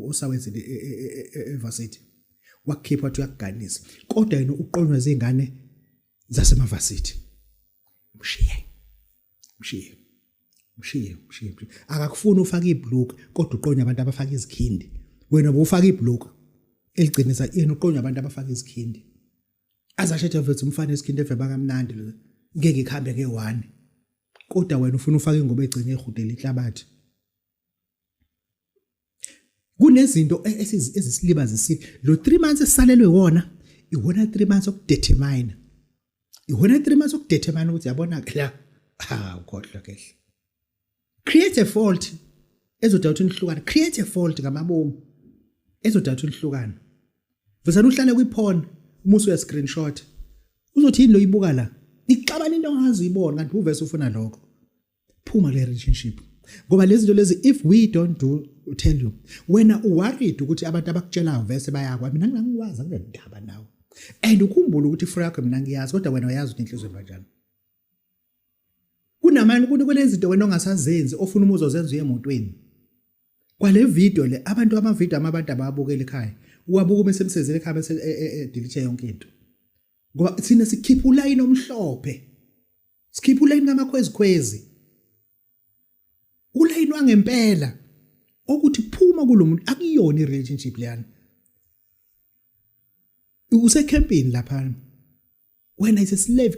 Osawenzile evarsity, wakukhipha, wathi uyakuganisa, kodwa yena uqonywa zingane zasemavarsity. Mshiye, mshiye, mshiye, mshiye, mshiye. Akakufuni ufake iblock, kodwa uqonywa abantu abafaka izikhindi. Wena ubufaka iblock eligcinisa, yena uqonywa abantu abafaka izikhindi. Azashethe mfethu, umfana esikhindi eveba kamnandi lo, ngeke ikhambe nge-one, kodwa wena ufuna ufake ingubo egcine ehudela inhlabathi. Kunezinto ezisilibazisile. Lo 3 months esisalelwe wona, iwona 3 months okudetermine, iwona 3 months okudetermine ukuthi yabona ke la, ha, ukhohlwa kehle. Create a fault ezodala ukuthi nihlukane. Create a fault ngamabomu ezodala ukuthi nihlukane. Vesana uhlale kwiphone, uma usuya screenshot, uzothi yini lo ibuka la, ixabana into ongazi uyibona, kanti uvese ufuna lokho. Phuma kule relationship, ngoba lezi zinto lezi, if we don't do tell you, wena uworried ukuthi abantu abakutshelayo vese bayakwa. Mina ngingakwazi, anginendaba nawe. And ukhumbule ukuthi ifro yakho mina ngiyazi, kodwa wena uyazi ukuthi inhliziyo kanjani. Kunamani kunezinto wena ongasazenzi, ofuna uma uzozenza uye emotweni. Kwale video le, abantu ama-video amabantu abawabukela ekhaya, uwabuka uma esemsezele ekhaya, bese delete yonke into, ngoba thina sikhipha ulayini omhlophe, sikhipha ulayini kamakhwezikhwezi, ulayini wangempela ukuthi phuma kulo muntu. Akuyona i-relationship leyana, usecampini lapha, wena is a slave.